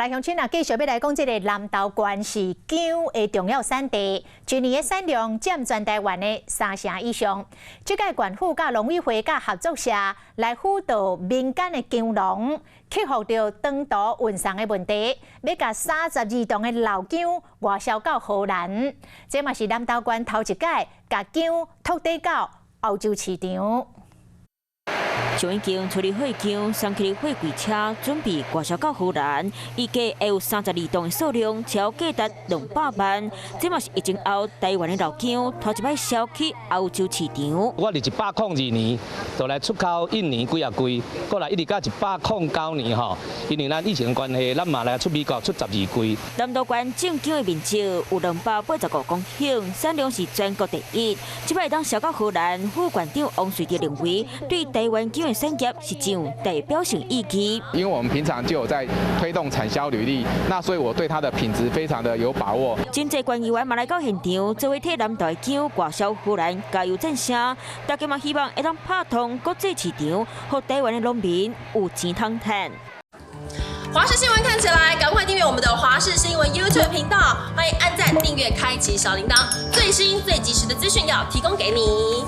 來鄉親啊，繼續欲來講這个南投縣是薑的重要產地，一年的產量佔全台灣的三成以上。這屆縣府佮農委會佮合作社來輔導民間的薑農，克服著長途運送的問題，欲共32噸的老薑外銷到荷蘭。這嘛是南投縣頭一擺共薑拓展到歐洲市場。上一間處理貨薑送去貨櫃車，準備外銷到荷蘭，預計會有32噸的數量，超價值200萬。這嘛是疫情後台灣的老薑頭一擺銷去歐洲市場。我佇102年就來出口印尼幾仔櫃，過來一直到109年吼，因為咱疫情關係，咱嘛來出美國出12櫃。南投縣種薑的面積有285公頃，產量是全國第一。這擺當銷到荷蘭，副縣長王瑞德認為，對台灣薑的產業是真有代表性意義。因為我們平常就有在推動產銷履歷，那所以我對它的品質非常的有把握。真濟縣議員嘛來到現場，做伙替南投的薑外銷荷蘭加油讚聲。大家嘛希望會當拍通國際市場，予台灣的農民有錢通趁。華視新聞看起來，趕快訂閱我們的華視新聞 YouTube 頻道，歡迎按讚、訂閱、開啟小鈴鐺，最新最及時的資訊要提供給你。